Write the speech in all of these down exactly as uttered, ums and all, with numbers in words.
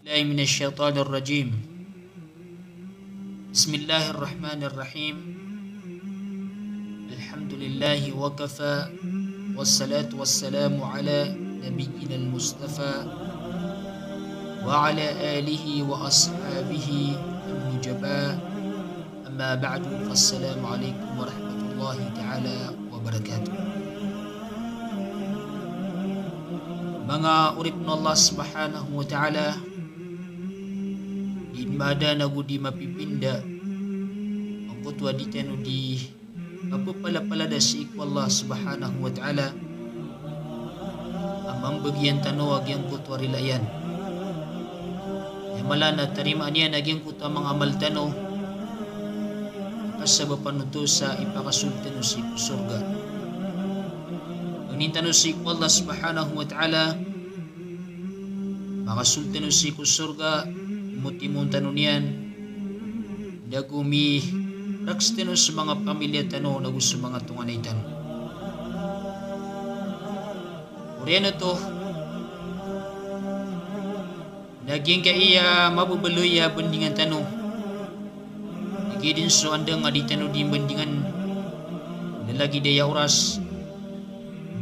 بالله من الشيطان الرجيم. بسم الله الرحمن الرحيم. الحمد لله وكفى، والصلاة والسلام على نبينا المصطفى وعلى آله وأصحابه النجباء. Amma ba'du, fassalamu alaikum warahmatullahi ta'ala wabarakatuh. Manga oripn o Allah subhanahu wa ta'ala, di mada nago di mapipinda, angkoto a di tano di kapepalapalada sii ko Allah subhanahu wa ta'ala, a mambagian tano a giyangkoto a rila iyan. Aya mala na tarimaan iyan a giyangkoto a manga amal tano, kasabapan oto sa ipakasold tano sii ko sorga. Pangnin tano sii ko Allah subhanahu wa ta'ala, makasold tano sii ko sorga, motimoon tano niyan, nago miraks tano so manga pamilya tano, nago so manga tonganay tano. Oriyan oto, na giyangkaya mababaloy a bandingan tano, na giya den so andang a di tano di bandingan, lalagid aya oras,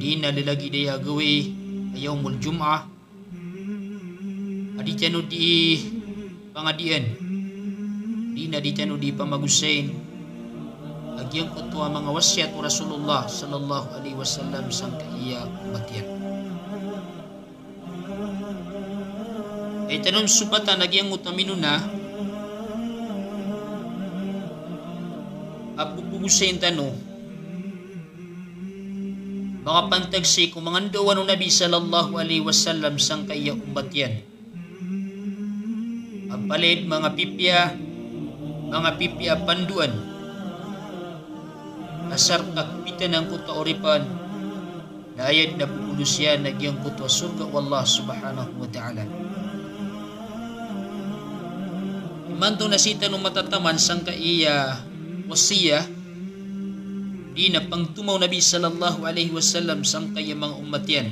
di na lalagid aya gawii, a Yawmul Jum'ah, a di tano di pangadian, di na di tano di pamagosayin a giyangkoto a manga wasiyat o Rasulullah sallallahu alaihi wasallam sangkaya ommat iyan. Aya tano on sopatan a giyangkoto a minona a popogosayin tano, makapantag sii ko manga ndaowan o Nabi sallallahu alaihi wasallam sangkaya ommat iyan. A palaya manga pipiya, manga pipiya a pandoan, asar ka kpitan angkoto a oripn, na aya den a popolos iyan a giyangkoto a sorga o Allah subhanahu wa ta'ala. Imanto na sii tano matataman sangkaya wasiyah, di na pangtoma o Nabi sallallahu alaihi wasallam sangkaya manga ommat iyan,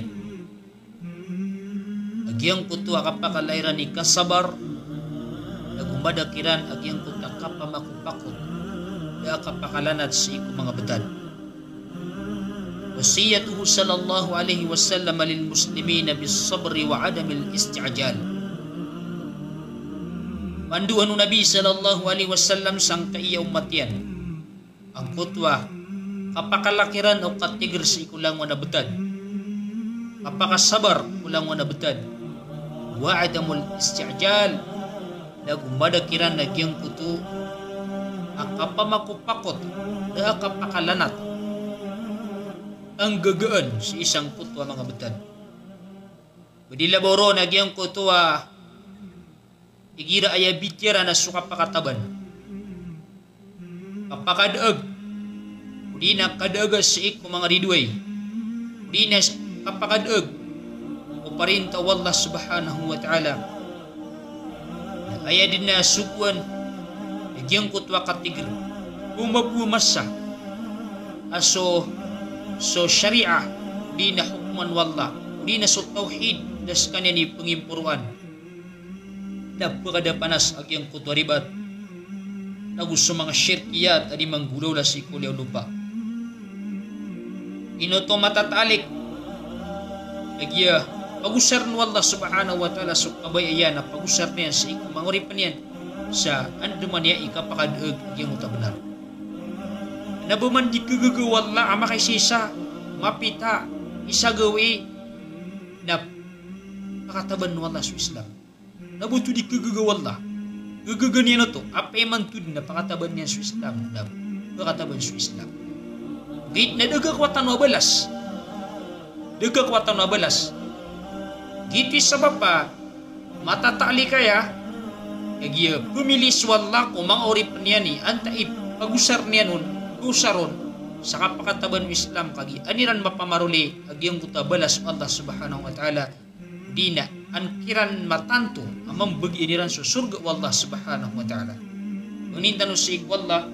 a giyangkoto a kapakala iran i kasabar, nago mada kiran a giyangkoto a kapamakopakot, da a kapakalanat sii ko manga btad. Wasiyatuhu sallallahu alaihi wasallam lil muslimina bis sabri wa adamil isti'jal. Pandoan o Nabi sallallahu alaihi wasallam sangkaya ommat iyan, angkoto a kapakala kiran o katigr sii ko langowan a btad, kapakasabar ko langowan a btad, wa adamul isti'jal, nago mada kiran a giyangkoto a kapamakopakot, da a kapakalanat, anggagaan sii sangkoto a manga btad. Badi labaw ron a giyangkoto a igira aya bitiyaran a so kapakataban, kapakadaag, odi na kadaag sii ko manga ridoay, odi na kapakadaag ko parinta o Allah subhanahu wa ta'ala. Na aya den a sogoan a giyangkoto a katigr ko mabowasa a so, so shariah, odi na hokman o Allah, odi na so tawhid, da skaniyan i pangimporoan, na pkada panas a giyangkoto a ribat, nago so manga shirkiyat a di manggolawla sii ko liyawaw lopa. Ino oto matataalik a giya pagosarn o Allah subhanahu wa ta'ala so kabaya iyan a pagosarn iyan sii ko manga oripn iyan sa andamanaya i kapakadaag a giyangkoto a bnar. Na ba man di kagaga o Allah a makaisaisa, mapita, isa gawii, na pakataban o Allah so Islam. Na ba oto di kagaga o Allah. Gagaga niyan oto, apiya imanto den na pakataban iyan so Islam, na pakataban so Islam. Giyoto na da a kowaan tano a balas. Da a kowaan tano a balas. Giyoto i sabap a matataalik aya, kagiya pmili so Allah ko manga oripn iyan i antaa i pagosarn iyan on, pagosar on sa kapakataban o Islam, kagiya an iran mapamaroli a giyangkoto a balas o Allah subhanahu wa ta'ala. Di na an kiran matanto a mambagian iran so sorga o Allah subhanahu wa ta'ala. Pangnin tano sii ko Allah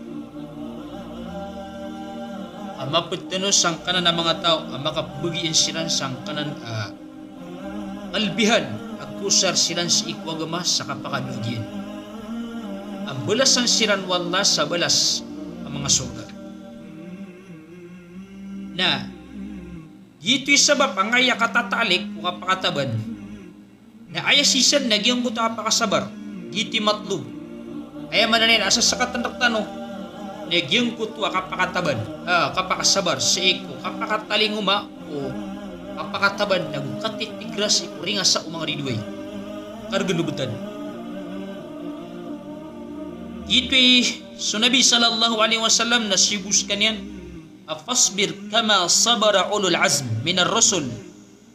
a mapd tano sangkanan a manga taw a makapbagian siran sangkanan a kalbihan a Kosar siran sii ko agama sa kapakadowa giyan. A balasan siran o Allah sa balas a manga sorga. Na giyoto i sabap angkaya katatalik ko kapakataban. Na aya sii san na giyangkoto a kapakasabar. Giyoto i matlub. Aya maana niyan a sasakatan rektano na giyangkoto a kapakataban, a, kapakasabar sii ko kapakatalingoma o kapakataban nago katitigra sii ko ringasa o manga ridoay. Kargn o btad. Giyoto i so Nabi sallallahu alaihi wasallam na siyogo skaniyan a, "Fasbir kama sabara ulul azm minar rusul,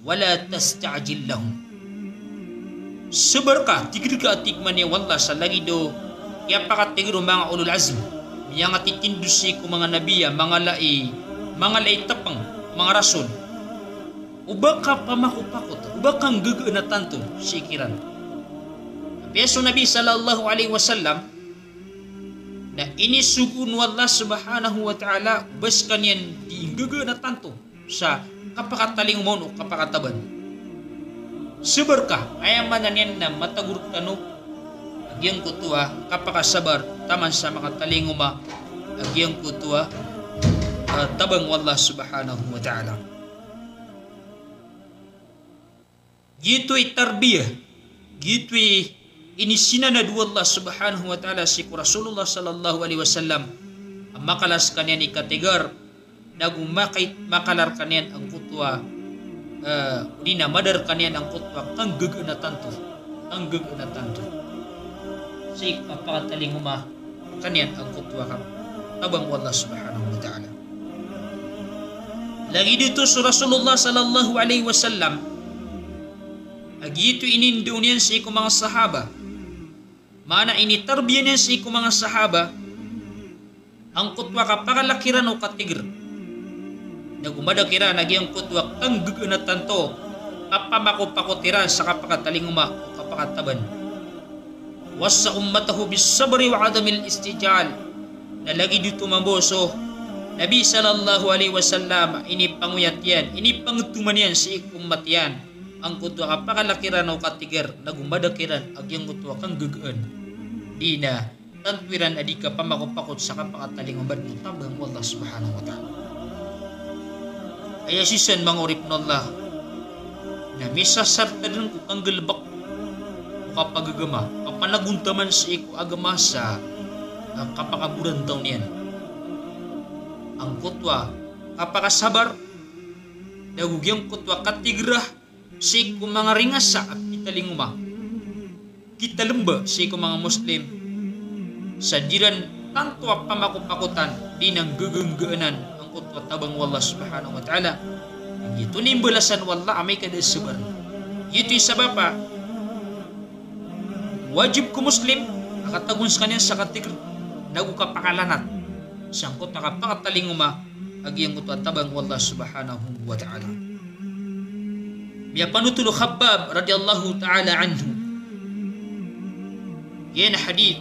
wala tasta'jil lahum." Sabar ka, tigr ka, a tig mambo o Allah, sa lagid o kiyapakatigr o manga ulul azm, miyangatitindo sii ko manga nabi a manga lai, manga lai tpng, manga rasul. Oba ka pamakopakot, oba ka nggagaan a tanto sii kiran. Apiya so Nabi sallallahu alaihi wasallam na inisogo o Allah subhanahu wa ta'ala, oba skaniyan di nggagaan a tanto sa kapakatalingoma on o kapakataban. Sabar ka, aya maana niyan na matago rektano a giyangkoto a kapakasabar taman sa makatalingoma a giyangkoto a, a, tabang o Allah subhanahu wa ta'ala. Giyoto i tarbiyah, giyoto i inisinanad o Allah subhanahu wa ta'ala sii ko Rasulullah sallallahu alaihi wasallam, a makala skaniyan i katigar, nago makay-, makala rkaniyan angkoto a, eh, odi na mada rkaniyan angkoto a kanggagaan a tanto, kanggagaan a tanto sii ko kapakatalingoma rkaniyan angkoto a kap-, tabang o Allah subhanahu wa ta'ala. Lagid oto so Rasulullah sallallahu alaihi wasallam, a giyoto i inindao niyan sii ko manga sahaba. Maana initarbiya niyan sii ko manga sahaba angkoto a kapakalak iran o katigr. Nago mada kiran a giyangkoto a kanggagaan a tanto, kapamakopakot iran sa kapakatalingoma o kapakataban. Wassa ummatahu bis sabri wa adamil istijal. Na lagid oto mambo so Nabi sallallahu alaihi wasallam, inipangoyat iyan, inipangtoman iyan sii ko ummat iyan angkoto a kapakalak iran o katigr, nago mada kiran a giyangkoto a kanggagaan. Di na tanto iran a di kapamakopakot sa kapakatalingoma o tabang o Allah subhanahu wa ta'ala. Aya sii san manga oripn o Allah na misasarta dn ko kanggalbk o kapagagama, kapanagontaman sii ko agama sa, ah, kapakaborantaw niyan. Angkoto a kapakasabar, nago giyangkoto a katigra sii ko manga ringasa a kitalingoma, kitalmba sii ko manga Muslim, sa di ran tanto a pamakopakotan, di na nggaganggaanan angkoto a tabang o Allah subhanahu wa ta'ala. Giyoto i mbalasan o Allah amay ka da a sabar. Giyoto i sabap a wajib ko Muslim a katagon skaniyan sa katigr nago kapakalanat sangkoto a kapakatalingoma a giyangkoto a tabang o Allah subhanahu wa ta'ala. Miyapanotol o Khabbab radiyallahu ta'ala anhu. Giyanan a hadith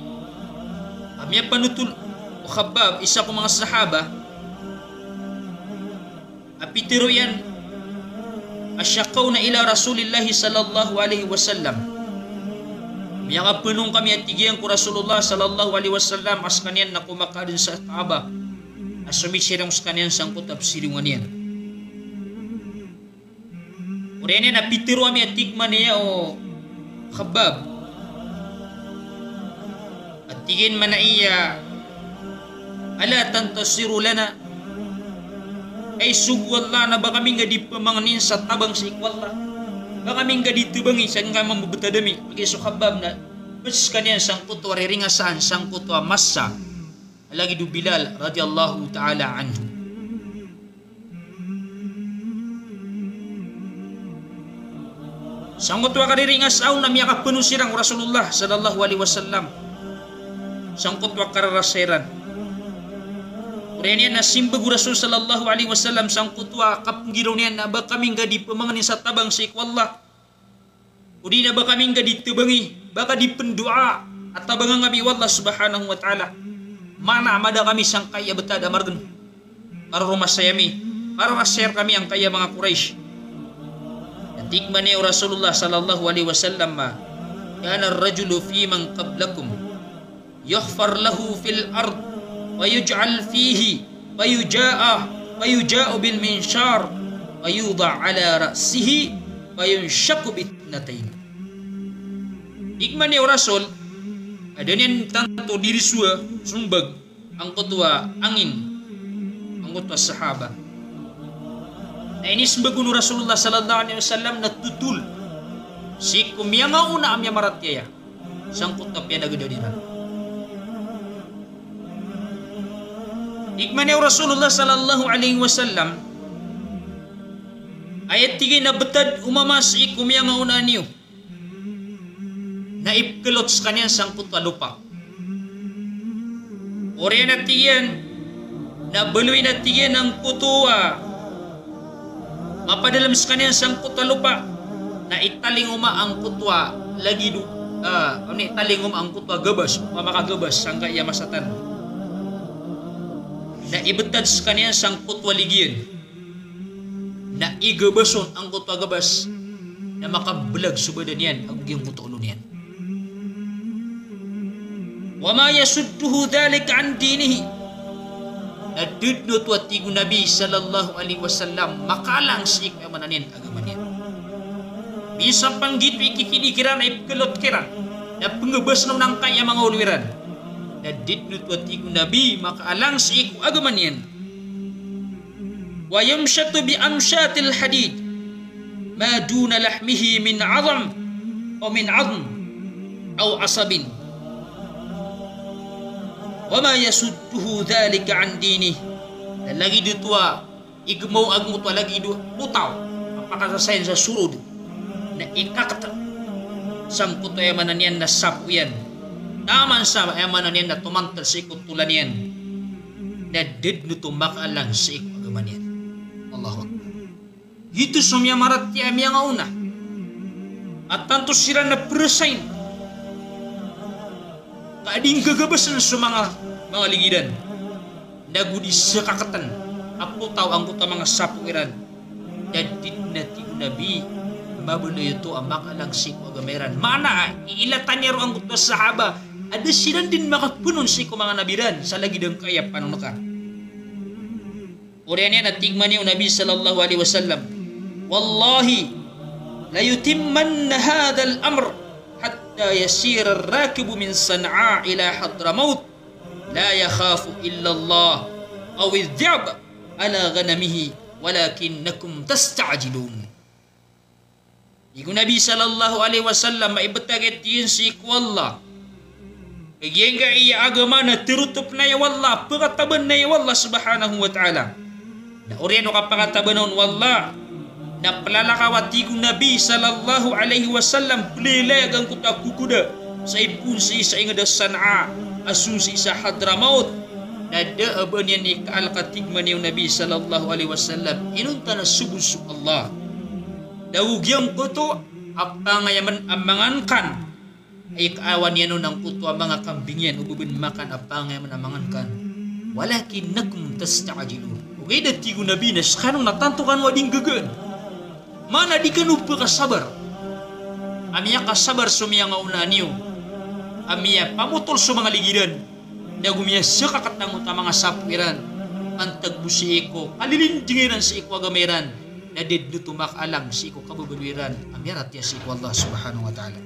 a miyapanotol o Khabbab, isa ko manga sahaba, a pitharo iyan a shakawna ila Rasulillahi sallallahu alaihi wasallam. Miyakapanong kami, a tig iyan, ko Rasulullah sallallahu alaihi wasallam a skaniyan na komakaadn sa Kaaba, a somisirong skaniyan sangkoto a psirongan iyan. Oriyan iyan a pitharo ami, a tig mambo o Khabbab. A tig iyan mambo a, "Ala tantasiru lana?" Ay sogo o Allah, na ba kami ngka di pmangnin sa tabang sii ko Allah? Ba kami ngka di tabangi sa ngka mambtad ami? Tig iyan so Khabbab na bs skaniyan sangkoto a riringasaan sangkoto a masa a lagid o Bilal radiyallahu ta'ala anhu. Sangkoto a kariringas aon na miyakapano siran ko Rasulullah sallallahu alaihi wasallam sangkoto a kararasa iran. Oriyan iyan na simbag o Rasul sallallahu alaihi wasallam sangkoto a kapnggiraw niyan na ba kami ngka di pmangnin sa tabang sii ko Allah? Odi na ba kami ngka di tabangi, ba ka di pndoa a tabangan kami o Allah subhanahu wa ta'ala? Maana a mada kami sangkaya btad a margn. Karoromasay ami, kararasay rkami angkaya manga Quraysh. Na Tig man iyan o Rasulullah sallallahu alaihi wasallam a, "Kana ar-rajulu fi man qablakum yuhfar lahu fil ard, wa yuj'al fihi, wa yuja'a, wa yuja'u bil minshar, wa yuda' ala ra'sihi, wa yunshaku bi ithnatayn." Tig man iyan o Rasul, a da niyan tanto dirisowa sombag angkoto a angin angkoto a sahaba. Na inismbag on o Rasulullah sallallahu alaihi wasallam na totol sii ko miyangaona a miyamaratiyaya sangkoto a piyanagadaan iran. Tig man iyan o Rasulullah sallallahu alaihi wasallam, aya tig iyan a btad o mama sii ko miyangaona niyo na ipkhalot skaniyan sangkoto a lopa. Oriyan a tig iyan na baloy na tig iyan angkoto a mapadalm skaniyan sangkoto a lopa, na italingoma angkoto a lagid o, ah, na italingoma angkoto a gabas, mamakagabas sangkaya masa tano. Na ibtad skaniyan sangkoto a ligi iyan. Na igabas on angkoto a gabas, na makablag so badan iyan ago giyangkoto a olo niyan. Wa ma yasudduhu dhalika an dinihi. Na da dn oto a tig o Nabi sallallahu alaihi wasallam makaalang sii ko aya maana niyan a agama niyan. Minsan pn giyoto i kikidi kiran a ipkhalot kiran, na pnggabasn on angkaya manga olo iran. Na da dn oto a tig o Nabi makaalang sii ko agama niyan. Wa yumshatu bi amshatil hadid ma duna lahmihi min adham aw min adhm aw asabin. Wa ma yasudduhu dhalika an dinih. Na lagid oto a igmaw angkoto a lagid o potaw a pakasasayan sa sorod, na ikakta sangkoto aya maana niyan na sapo iyan, taman sa aya maana niyan na tomantad sii ko tolan iyan. Na da dn oto makaalang sii ko agama niyan. Allahu Akbar. Giyoto so miyamaratiyaya a miyangaona a tanto siran na prasayn ka di nggagabasn so manga, manga ligi iran, na go di skakatn a potaw angkoto a manga sapo iran. Na da dn a tig o Nabi, mabaloy oto a makaalang sii ko agama iran. Maana a iilatan iyan roo angkoto a sahaba a da siran dn makapnon sii ko manga nabi iran sa lagid angkaya panonka. Oriyan iyan a tig man iyan o Nabi sallallahu alaihi wasallam, "Wallahi la yutimmanna hadhal amr hatta yasira ar-rakibu min Sana'a ila Hadramaut la yakhafu illa Allah aw adh-dhi'ba ala ghanamihi walakinnakum tasta'jilun." Tig o Nabi sallallahu alaihi wasallam a ibtad akn sii ko Allah a giyangkaya agama na totopn aya o Allah, pkataban aya o Allah subhanahu wa ta'ala. Na oriyan o kapakataban on o Allah na plalakaw a tig o Nabi sallallahu alaihi wasallam, plalayag angkoto a kokoda sa ipoon sii sa ingd a Sana'a a song sii sa Hadramaut. Na da a ba niyan ikaalk a tig man iyan o Nabi sallallahu alaihi wasallam, inonta na so bo so Allah. Da go giyangkoto a pangayamn a mangan kan, a ikaawan iyan on angkoto a manga kambing iyan o ba bn makan a pangayamn a mangan kan. Walakinnakum tasta'jilun. Ogaid a tig o Nabi na skano na tanto kano a di nggagaan. Maana di kano pkasabar. A miyakasabar so miyangaona niyo a miyapamotol so manga ligi iran, na go miyasakakatn angkoto a manga sapo iran, pantag bo sii ko kalilinding iran sii ko agama iran, na da dn oto makaalang sii ko kababaloy iran a miyaratiyaya sii ko Allah subhanahu wa ta'ala.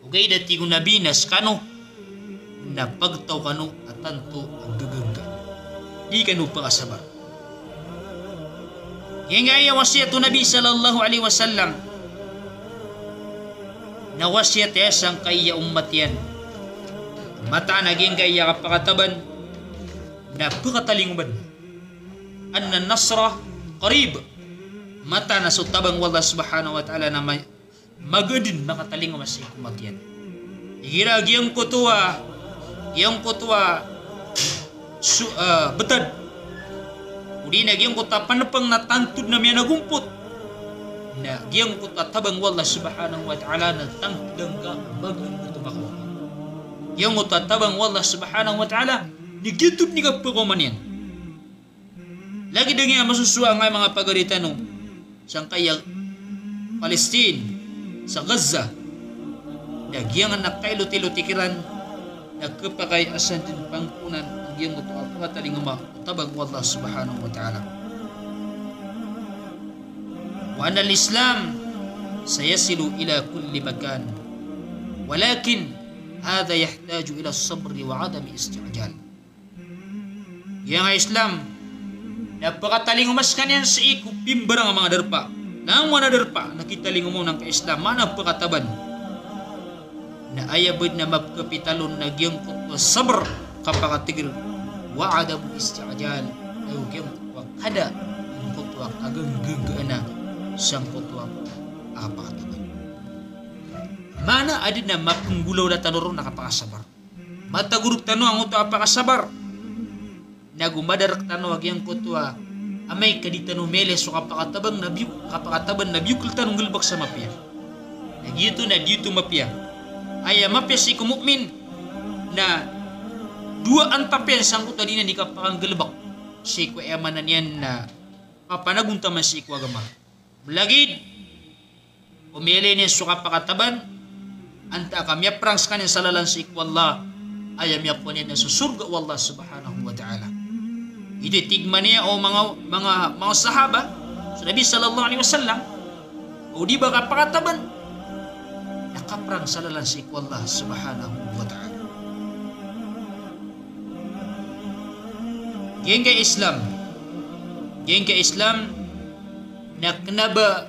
Ogaid a tig o Nabi na skano na pagtaw kano a tanto a ggaganggaan. Di kano pkasabar. Giyangkaya wasiyat o Nabi sallallahu alaihi wasallam na wasiyat iyan sangkaya ummat iyan. Mataan a giyangkaya kapakataban na pkatalingoman. Anna nasra qarib. Mataan a so tabang o Allah subhanahu wa ta'ala na ma- magaan dn makatalingoma sii ko ummat iyan. Igira giyangkoto a, giyangkoto a so, ah, btad, odi na giyangkoto a pnpng na tanto dn a miyanagompot, na giyangkoto a tabang o Allah subhanahu wa ta'ala na tanto dn ka magaan oto makaoma. Giyangkoto a tabang o Allah subhanahu wa ta'ala, na giyoto dn i kapakaoma niyan. Lagid angkaya masosowa angkaya manga pagari tano sangkaya Palestine, sa Gaza, na giyangkanan a kailot-ilot iran, na khapakay a san dn pangkonan a giyangkoto a pakatalingoma o tabang o Allah subhanahu wa ta'ala. Wa anna al-Islam sayasilu ila kulli makan. Walakin hadha yahtaju ila sabri wa adami isti'jal. Giyangkai a Islam na pakatalingoma skaniyan sii ko pimbarang a manga darpa. Na aya manga darpa na kitalingoma on angkai a Islam, maana pkataban, na aya bdn a mapkapitalo na giyangkoto a sabr, kapakatigr, wa adamu isti'jal, ago giyangkoto a kada, giyangkoto a kaggnggaana sangkoto a kapakataban. Maana adn a mapnggolawla tano ron na kapakasabr. Matagorog tano angkoto a pakasabar. Nago mada rktano a giyangkoto a amay ka di tano miyailay so kapakatabang na biyo-, kapakataban na biyokl tano nggalbk sa mapiya. Na giyoto na di oto mapiya. Aya mapiya sii ko mu'min na dowa antap iyan sangkoto a di niyan di kapakanggalbk sii ko aya maana niyan na kapanagontaman sii ko agama. Lagid o miyailay niyan so kapakataban, antaa ka miyaprang skaniyan sa lalan sii ko Allah, aya miyakowa niyan na so sorga o Allah subhanahu wa ta'ala. Ito i tig mambo o manga, manga, manga sahaba so Nabi sallallahu alaihi wasallam, o di ba kapakataban na kaprang sa lalan sii ko Allah subhanahu wa ta'ala. Giyangkai a Islam, giyangkai a Islam na kna ba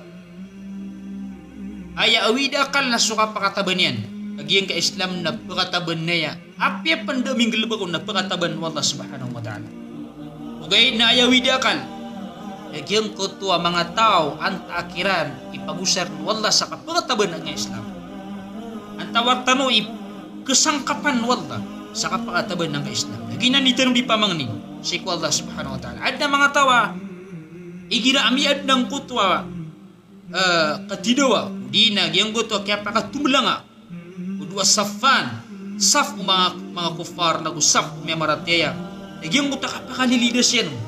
aya awid a akal na so kapakataban iyan. Giyangkai a Islam na pkataban iyan. Apiya pn da minggalbk on na pkataban o Allah subhanahu wa ta'ala. Ogaid na aya awid a akal na giyangkoto a manga taw antaa kiran ipagosar o Allah sa kapkataban angkai a Islam. Antaa tano i ksangkapan o Allah sa kapakataban angkai a Islam. Lagid na di tano di pamangnin sii ko Allah subhanahu wa ta'ala. Adn a manga taw a igira a miyaadn angkoto a, eh, katidawa, o di na giyangkoto a kiyapakatomblanga o dowa safan, saf o manga, manga kuffar nago saf o miyamaratiyaya. Na giyangkoto a kapakalilidas iyan on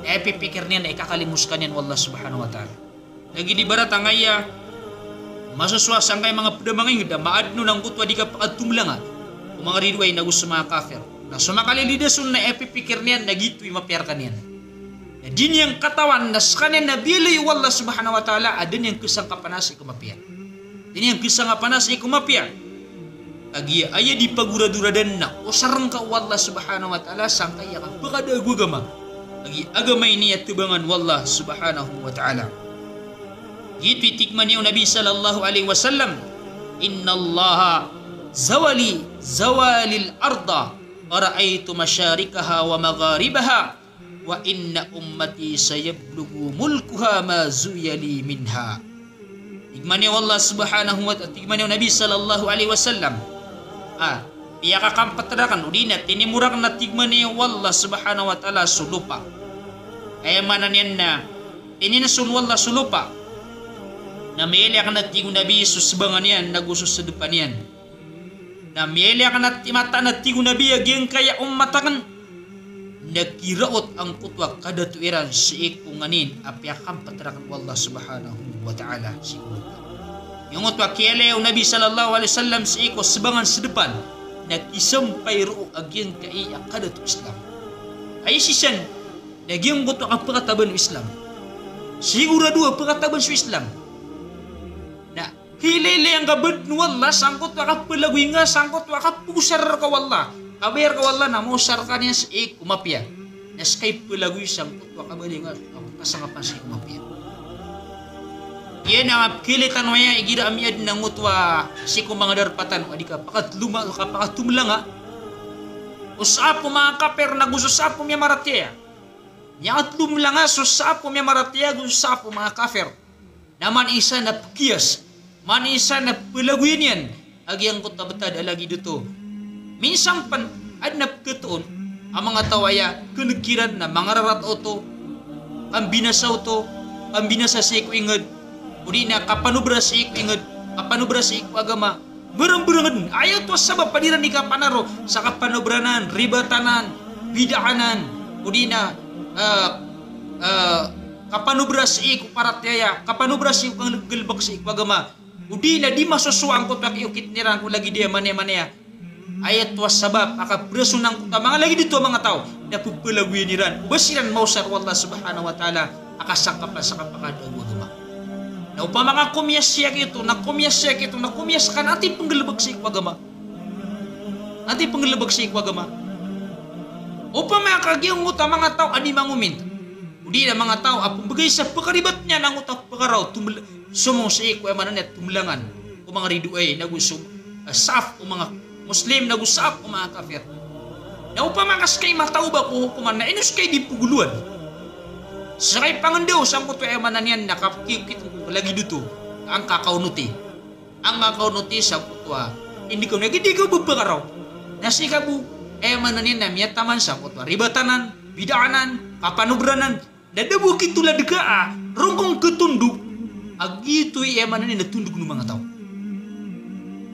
na ipipikir niyan na ikakalimos skaniyan o Allah subhanahu wa ta'ala. Lagid ibarat angkaya masosowa sangkai manga pd a manga ingd a maadn on angkoto a di kapakatomblanga o manga ridoay nago so manga kafir. Na so makalilidas on na ipipikir niyan na giyoto i mapiya rkaniyan. Na di niyan katawan na skaniyan na biyaloy o Allah subhanahu wa ta'ala a da niyan ksangkapan sii ko mapiya. Da niyan ksangkapan sii ko mapiya. Kagiya aya di pagoradoradan na osar ngka o Allah subhanahu wa ta'ala sangkaya kapakada ago agama. Kagiya agama ini a tabangan o Allah subhanahu wa ta'ala. Giyoto i tig mambo o Nabi sallallahu alaihi wasallam, "Innallaha zawali zawalil arda, fara'aitu masharikaha wa magharibaha, wa inna ummati sayablughu mulkuha ma zuwiya li minha." Tig mambo o Allah subhanahu wa ta'ala, tig mambo o Nabi sallallahu alaihi wasallam, ah, piyakakampt rakn, o di na tinimo rakn a tig mambo o Allah subhanahu wa ta'ala so lopa. Aya maana niyan na tinimo o Allah so lopa. Na miyailay akn a tig o Nabi so sbangan iyan nago so sdpan iyan. Na miyailay akn a ti-, mataan a tig o Nabi a giyangkaya ummat akn na kiraot angkoto a kadato iran sii ko nganin a piyakampt rakn o Allah subhanahu wa ta'ala sii ko lopa. Giyangkoto a kiyailay o Nabi sallallahu alaihi wasallam sii ko sbangan sdpan na kisampay roo a giyangkai a kadato o Islam. Aya sii san na giyangkoto a kapakataban o Islam. Sigorado a pkataban so Islam. Na kiyailay angka bdn o Allah sangkoto a kaplagoy nga, sangkoto a kapagosar rka o Allah. Kabaya rka o Allah na maosar ka niyan sii ko mapiya. Na ska i plagoy sangkoto a kabaya nga, kasangkapan sii ko mapiya. Giyanan a pkhailay tano aya igira a miyaadn angkoto a sii ko manga darpa tano a di kapakatlo-, kapakatomblanga o saf o manga kafir nago so saf o miyamaratiyaya. Miyakatomblanga so saf o miyamaratiyaya ago so saf o manga kafir. Na man isa na pkiyas, man isa na plagoyan iyan a giyangkoto a btad a lagid oto. Minsan pn adn a pkatoon a manga taw a aya kneg kiran na mangararata oto, kambinasa oto, kambinasa sii ko ingd, o di na kapanobra sii ko ingd, kapanobra sii ko agama. Brngbrng dn, aya oto a sabap a di iran di kapanaro sa kapanobra anan, ribat anan, bid'ah anan, o di na, ah, ah, kapanobra sii ko paratiyaya, kapanobra sii ko kanggalbk sii ko agama. O di na di masosowa angkoto a kiyaokit iran ko lagid iyan a manaya-manaya. Aya oto a sabap a kaprasonan angkoto a manga lagid oto a manga taw na pphalagoyan iran o ba siran maosar o Allah subhanahu wa ta'ala a kasangkapan sa kapakadago a agama. Na opama ka komiyas sii giyoto, na komiyas sii giyoto, na komiyas ka na ati pnggalbk sii ko agama. Ati pnggalbk sii ko agama. Opama ka giyangkoto a manga taw a di mangominta, o di na manga taw a pmbgay sa pkaribat niyan angkoto a pkaraw, tuml-, somong sii ko aya maana niyan a tomlangan o manga ridoay, nago so, ah, saap o manga Muslim, nago saap o manga kafir. Na opama ka ska i matao ba ko hokoman na ino ska i di pgoloan. Ska i pangndaw sangkoto a aya maana niyan na kakiyaokit ko lagid oto, angka ka onoti. Angka ka onoti sangkoto a indi ka onoti, indi ka bo pkaraw. Na sii ka bo, aya maana niyan na miyataman sangkoto a ribat anan, bid'ah anan, kapanobra anan, na da bo kitolad ka a rongkong ktondog a giyoto i aya maana niyan na tondog o manga taw.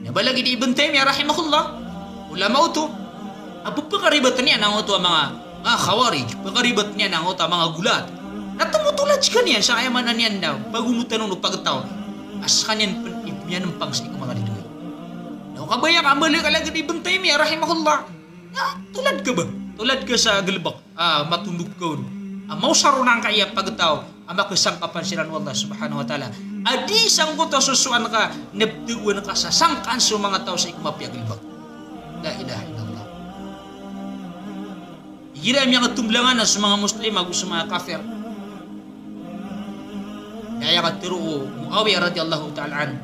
Na ba lagid i Ibn Taymiyyah rahimahullah, ulama oto, a pphakaribat iyan angkoto a manga, manga Khawarij, pphakaribat iyan angkoto a manga gulat. Na tomotolad skaniyan sa aya maana niyan na pagonotan on o pagtaw a skaniyan pn i miyanmpang sii ko manga ridoay. Na o kabaya ka a mbaloy ka lagid i Ibn Taymiyyah rahimahullah, na tolad ka ba? Tolad ka sa galbk a matondog ka on a maosar on angkaya pagtaw a makasangkapan siran o Allah subhanahu wa ta'ala a di sangkoto a sosowan ka na pthagoan ka sa sangkaan so manga taw sii ko mapiya a galbk. La ilaha illallah. Igira a miyakatomblangan a so manga Muslim ago so manga kafir. Na aya katharo o Muawiyah radiyallahu ta'ala anhu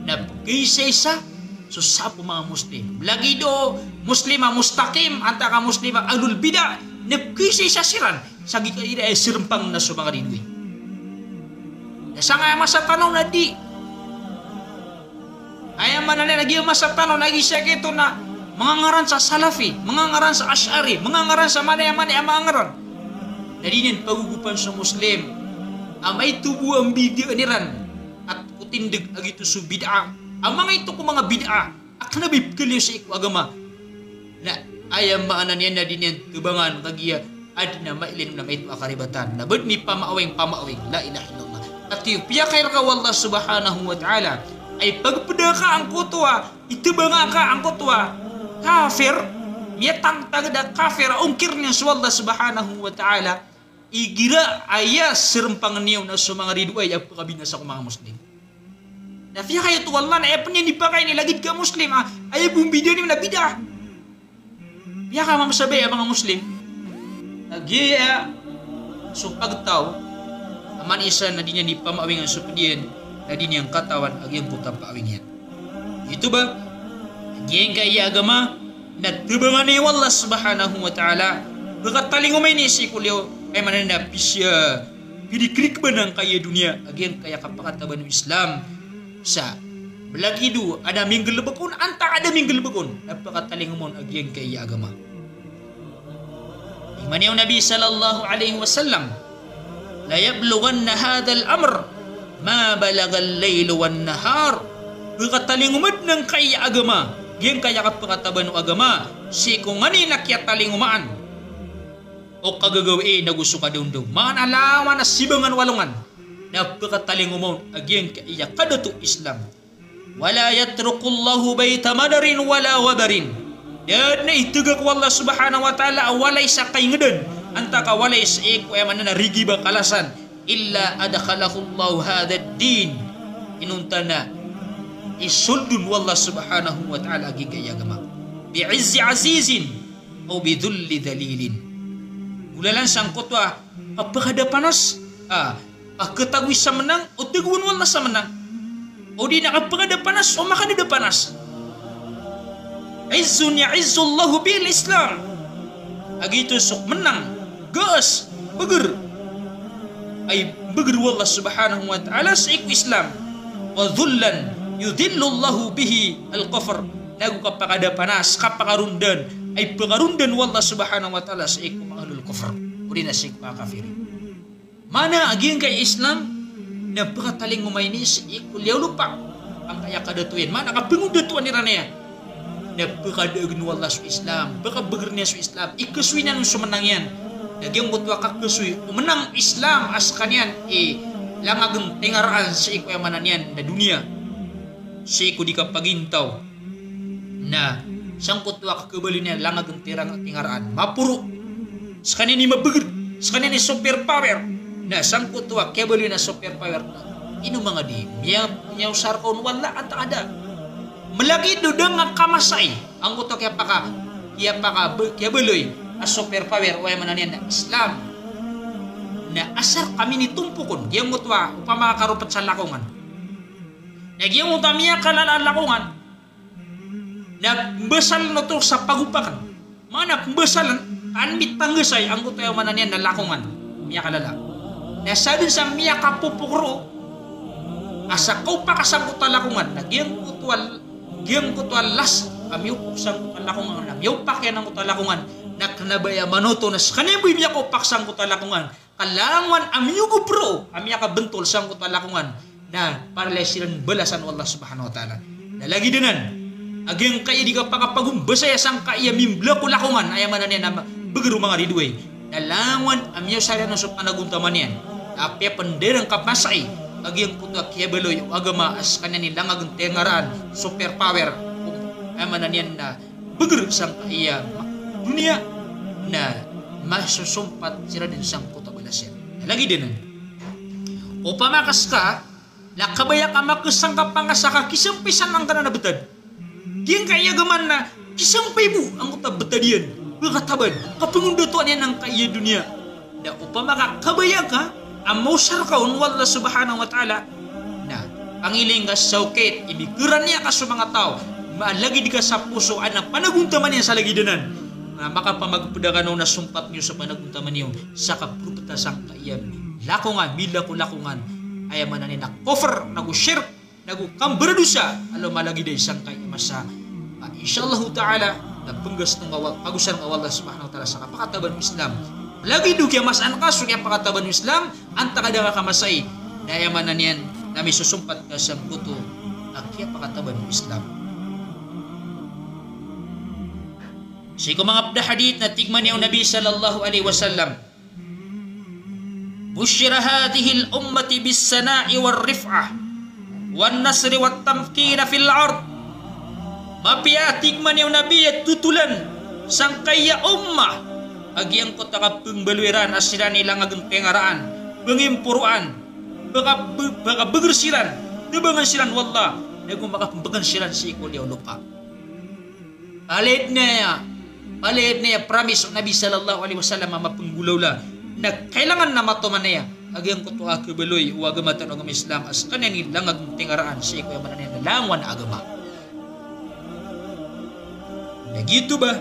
na pkhaisa-isa so saap o manga Muslim. Lagid o Muslim a mustaqim, antaa ka Muslim a ahlul bid'ah, na pkhaisa-isa siran sa giyangkaya srmpang na so manga ridoay. Na sangkaya masa tano na di. Aya maana niyan na giya masa tano na giya sii giyoto na manga ngaran sa Salafi, manga ngaran sa Ash'ari, manga ngaran sa manaya-manaya a manga ngaran. Na di niyan pagogopan so Muslim a maito bo a mbid'ah iran, a ko tindg a giyoto so bid'ah, a mangaito ko manga bid'ah a kna ba i pkhaliyo sii ko agama. Na aya maana niyan na di niyan thabangan kagiya adn a mailay on a maito a karibatan. Na badn i pamaawing-pamaawing. La ilaha illallah. Katii o piyakairka o Allah subhanahu wa ta'ala a ipagpda ka angkoto a, ithabanga ka angkoto a kafir, miyatangtag a kafir a ongkir iyan so Allah subhanahu wa ta'ala, igira aya srmpang iyan na so manga ridoay a pkabinasa ko manga Muslim. Na piyakay oto o Allah na aya pn iyan di pakaini lagid ka Muslim a aya bo mbid'ah niyan na bid'ah. Piyakamamasabay a manga Muslim a giya so pagtaw a man isa na di niyan di pamaawingan so pd iyan, na di niyan katawan a giyangkoto a paawing iyan. Ito ba, giyangkaya agama na thabangan iyan o Allah subhanahu wa ta'ala, pkatalingoma ini sii ko liyaw, aya maana na pisiya, pirikrikban angkaya doniya a giyangkaya kapakataban o Islam. Sa balagido a da minggalbk on, antaa ka da minggalbk on, na pkatalingoma on a giyangkaya agama. Iman iyan o Nabi sallallahu alaihi wasallam, "La yablughanna hadhal amr ma balaghal laylu wan nahar." Pkatalingoma dn angkaya agama, giyangkaya kapakataban o agama, sii ko nganin a kiyatalingomaan o kagagawii nago so kadaondaw. Maana lawan a sibangan o alongan na pkatalingoma on a giyangkaya kadato o Islam. "Wala yatrukullahu bayta madarin wala wabarin." Da dn a itgak o Allah subhanahu wa ta'ala a walay sa kaingdan, antaa ka walay sii ko aya maana na rigiba kalasan, "illa adkhalahullahu hadhad din." Inonta na isold on o Allah subhanahu wa ta'ala a giyangkaya agama. "Bi izzi azizin aw bi dhulli dhalilin." Golalan sangkoto a kapakada panas, a, a katagoy sa mnang, o tagoan o Allah sa mnang. O di na kapakada panas, o makadada panas. "Izzun ya'izzullahu bihil Islam." A giyoto so mnang, gaas, bgr a ibgr o Allah subhanahu wa ta'ala sii ko Islam. "Wa dhullan yudhillullahu bihil kufr." Nago kapakada panas, kapakarondan a ipakarondan o Allah subhanahu wa ta'ala sii ko manga ahlul kufr, o di na sii ko manga kafirin. Maana a giyangkaya Islam na pkatalingoma ini sii ko liyaw lopa angkaya kadato iyan. Maana kapngodatoan iran iyan. Na pkadaagn o Allah so Islam, pkabgr iyan so Islam, ikasoy niyan on so mnang iyan. Na giyangkoto a kakesoy o menang Islam a sekaniyan i langag en tengaraan sii ko aya maana niyan na doniya, sii ko di kapagintaw. Na sangkoto a kekebaloy niyan langag en terang tengaraan, maporo. Sekaniyan i mabeger, sekaniyan i super power. Na sangkoto a kiyabaloy na super power na ino manga di miya, miyaosar ka on o Allah antaa ka da. Melagid o da nga kamasai angkoto a kiyapaka, kiyapaka, kiyabaloy a super power o aya maana niyan na Islam. Na asar ka minitompok on giyangkoto a opama ka karopet sa lakongan. Na giyangkoto a miyakalala a lakongan na pembasalen oto sa pagopakan. Maana pembasalen, ka an mitanggesay angkoto aya maana niyan na lakongan. Miyakalala. Na sadn sa miyakapopok roo a sa kaopak a sangkoto a lakongan. Na giyangkoto a, giyangkoto a las a miyopok sangkoto a lakongan, na miyaopak iyan angkoto a lakongan. Na kena ba aya manoto na sekaniyan bo i miyakaopak sangkoto a lakongan. Ka langowan a miyogop roo a miyakabentol sangkoto a lakongan, na palaya siran balasan o Allah Subhanahu wa Ta'ala. Na lagid anan a giyangkaya di kapakapagombasaya sangkaya mimblako lakongan, aya maana niyan na beger o manga ridoay. Na langowan a miyaosar iyan on so panagontaman iyan. Na apiya pen da iran kamasai a giyangkoto a kiyabaloy o agama a sekaniyan i langag en tengaraan, super power, aya maana niyan na beger sangkaya ma-, doniya, na masosompat siran den sangkoto a balas iyan. Na lagid anan, opama ka seka na kabaya ka makesangkap angka sa kakisempay san angkanan a betad. Giyangkaya agama na kisempay bo angkoto a betad iyan, pekataban, kapengondatoan iyan angkaya doniya. Na opama ka kabaya ka a maosar ka on o Allah Subhanahu wa Ta'ala, na pangiling ka sa okit, imikeraniya ka so manga taw, malagid ka sa poso a na panagontaman iyan sa lagid anan. Na makapamagpeda kano na sompat niyo sa panagontaman iyo sa kapropeta sangkaya milakongan, milako-lakongan, aya maana niyan na kofr, nago shirk, nago kambaradosa a lomalagid a sangkaya masa. Ah, insha Allahu Ta'ala, na penggas tong awa-, pagosan o Allah Subhanahu wa Ta'ala sa kapakataban o Islam. Lagid o kiyamasaan ka so kiyapakataban o Islam, antaa ka da nga kamasai, na aya maana niyan na misosompat ka sangkoto a kiyapakataban o Islam. Sii ko manga ped a hadith na tig mambo o Nabi sallallahu alaihi wasallam, "Bushira hadhihil ummati bis sana'i war rif'ah wan nasri wat tamkina fil ard." Mapiya, tig mambo o Nabi, a totolan sangkaya ummah a giyangkoto a kapembaloy iran a siran i langag en tengaraan, pengimporoan, peka-, pe-, pekabeger siran, tebangan siran o Allah, nago makapembeken siran sii ko liyawaw lopa. Palaya den aya, palaya den aya promise o Nabi sallallahu alaihi wasallam a mapenggolawla. Na kailangan na matoman aya a giyangkoto a kebaloy o agama tano a agama Islam a sekaniyan i langag en tengaraan sii ko aya maana niyan na langowan a agama. Na giyoto ba,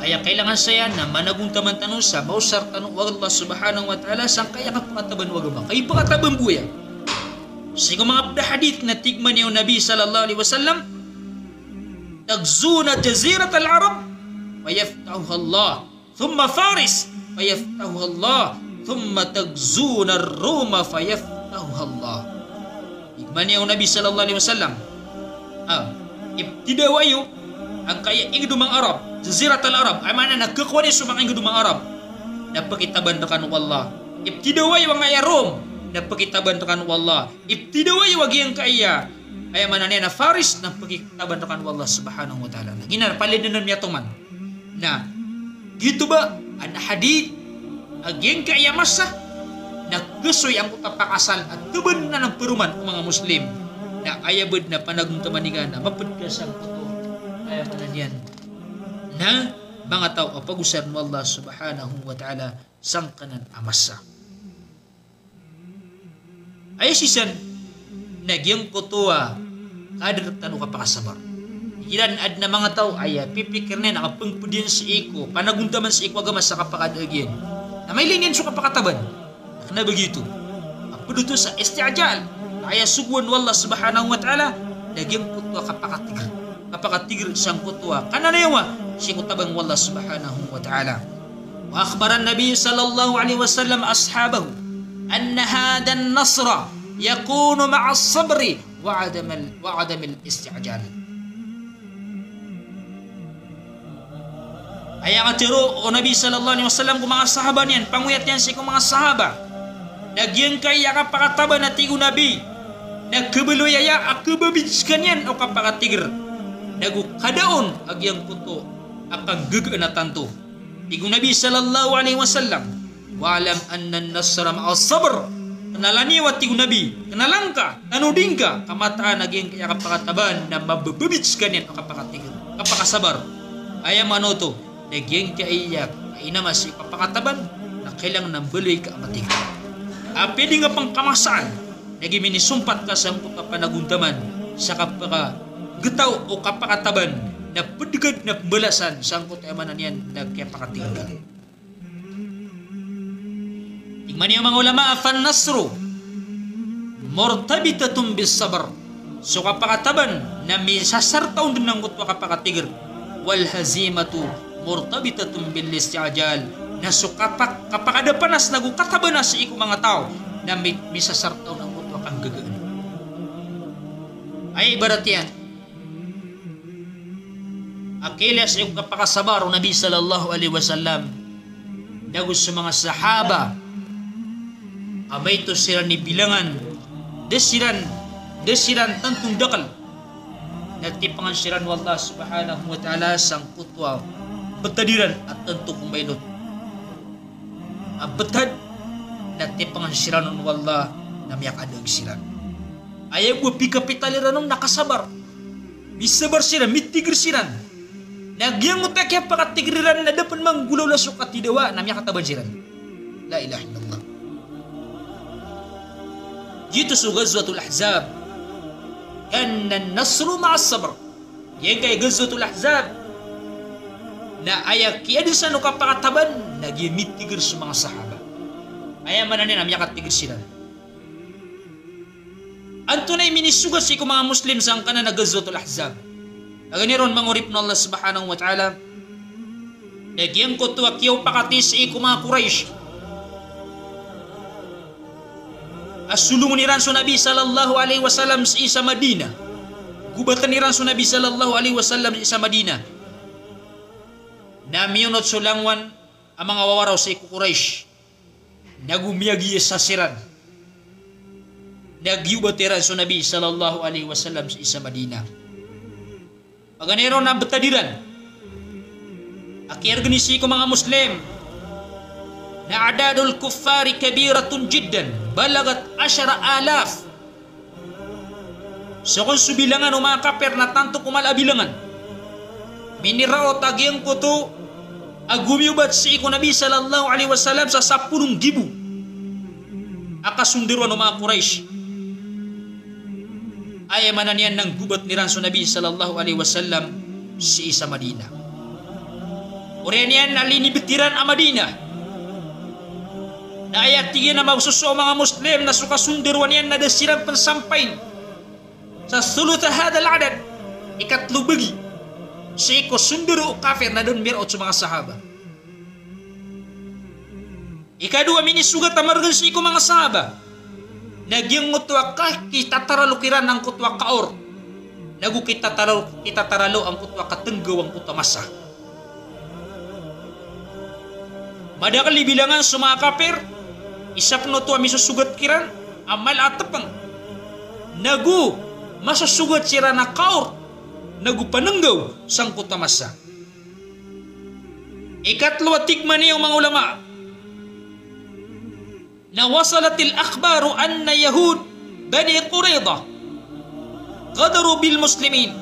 aya kailangan saya na managontaman tano sa maosar tano o Allah Subhanahu wa Ta'ala sangkaya kapakataban o agama. Ka ipakataban bo aya. Sii ko manga ped a hadith na tig mambo o Nabi sallallahu alaihi wasallam, "Taghzuna jaziratal Arab fayaftahuha Allah, thumma Faris fayaftahuha Allah, thumma taghzuna Ruma fayaftahuha Allah." Tig mambo o Nabi sallallahu alaihi wasallam, ah, ibtidawa iyo angkaya inged o manga Arab, jaziratal Arab, aya maana na kekowa niyo so manga inged o manga Arab, na pekitaban rekano o Allah. Ibtidawa iyo angkaya Rom, na pekitaban rekano o Allah. Ibtidawa iyo a giyangkaya, aya maana niyan na Faris, na pekitaban rekano o Allah Subhanahu wa Ta'ala. Na giyanan palaya den miyatoman. Na giyoto ba a hadith a giyangkaya masa na kesoy angkoto a pakaasal a tebenan a peroman o manga Muslim. Na aya bo den a panagontaman ingka na maped ka sangkoto, aya maana niyan na manga taw a pagosan o Allah Subhanahu wa Ta'ala sangkanan a masa. Aya sii san na giyangkoto a kaadaan tano kapakasabar. Iran aden a manga taw a aya pipikirn iyan a kapengped iyan sii ko panagontaman sii ko agama sa kapakadaag iyan. Na mailay niyan so kapakataban. Kena ba giyoto. A ped oto sa isti'jal. Aya sogoan o Allah Subhanahu wa Ta'ala na giyangkoto a kapakatigr. Kapakatigr sangkoto a kananayawa sii ko tabang o Allah Subhanahu wa Ta'ala. Wa akhbaran Nabi sallallahu alaihi wasallam ashabahu anna hadhan nasra yakunu ma'as sabri wa adamil, wa adamil isti'jal. Aya katharo o Nabi sallallahu alaihi wasallam ko manga sahaba niyan, pangoyat iyan sii ko manga sahaba. Na giyangkaya kapakataban a tig o Nabi, na khabaloy aya a khababid skaniyan o kapakatigr. Nago kada on a giyangkoto a kanggagaan a tanto. Tig o Nabi sallallahu alaihi wasallam, "Wa'lam anna an-nasra ma'as sabr." Khnala niyo a tig o Nabi, khnala ngka, tanodi ngka, ka mataan a giyangkaya kapakataban na mabababid skaniyan o kapakatigr, kapakasabar. Aya maana oto, na giyangkaya kainama sii ko kapakataban, na kailangan a mbaloy ka a matigr. Apiya di ngka pn kamasaan, lagid a minisompat ka sangkoto a panagontaman sa kapakagtaw o kapakataban, na pd ka dn a pmbalasan sangkoto a aya maana niyan na kiyapakatigr ka. Tig man iyan o manga ulama, "Fan-nasru murtabitatun bis-sabr." So kapakataban na misasarta on dn angkoto a kapakatigr. "Wal-hazimatu murtabitatun bil-isti'jal." Na so kapak-, kapakadapanas nago katabanas sii ko manga taw na mi-, misasarta on angkoto a kanggagaan. Aya ibarat iyan a kiilay sii ko kapakasabar o Nabi sallallahu alaihi wasallam, nago so manga sahaba a maito siran i bilangan, da siran, da siran tanto ndakl, na tipangan siran o Allah subhanahu wa ta'ala sangkoto a btad iran a tanto ko mailot a btad, na tipangan siran on o Allah na miyakadaag siran. Aya bo a pikapital iran on na kasabar. Misabar siran, mitigr siran. Na giyangkoto a kiyapakatigr iran na da pn manggolawla so katidawa na miyakataban siran. La ilaha illallah. Giyoto so Ghazwatul Ahzab. Kana an-nasru ma'as sabr. Giyangkai Ghazwatul Ahzab na aya kiyadesan o kapakataban na giya mitigr so manga sahaba. Aya maana niyan na miyakatigr siran. Antonaa i minisogat sii ko manga Muslim sangkanan a Ghazwatul Ahzab? Paganay ron manga oripn o Allah subhanahu wa ta'ala, na giyangkoto a kiyaopakati sii ko manga Quraysh a solongon iran so Nabi sallallahu alaihi wasallam sii sa Madinah. Gobatn iran so Nabi sallallahu alaihi wasallam sii sa Madinah. Na miyonot so langowan a manga wawaraw sii ko Quraysh. Nago miyagiyasa siran. Na giyobat iran so Nabi sallallahu alaihi wasallam sii sa Madinah. Paganay ron na btad iran a kiyargni sii ko manga Muslim na a'dadul kuffari kabiratun jiddan, balagat ashara alaf. So kon so bilangan o manga kapir na tanto ko mala a bilangan. Miniraot a giyangkoto a gomiyobat sii ko Nabi sallallahu alaihi wasallam sa sapolo nggibo a kasondaroan o manga Quraysh. Aya maana niyan na nggobatn iran so Nabi sallallahu alaihi wasallam sii sa Madinah. Oriyan iyan na linibt iran a Madinah. Na aya tig iyan a magososo o manga Muslim na so kasondaroan iyan na da siran pn sampain sa thulutha hadhal adad, ikatlo bagi sii ko sondaro o kapir na da on miraot so manga sahaba. Ikadowa a minisogat a margn sii ko manga sahaba na giyangkoto a ka-, kitataralok iran angkoto a kaor, nago kitataralo, kitataralo angkoto a katnggaw angkoto a masa. Madakl i bilangan so manga kapir, isa pn oto a misosogat kiran a mala a tpng, nago masosogat siran a kaor, nago pannggaw sangkoto a masa. Ikatlo a tig man iyan o manga ulama na wasalatil akhbaru anna Yahud Bani Quraydah ghadaru bil muslimin.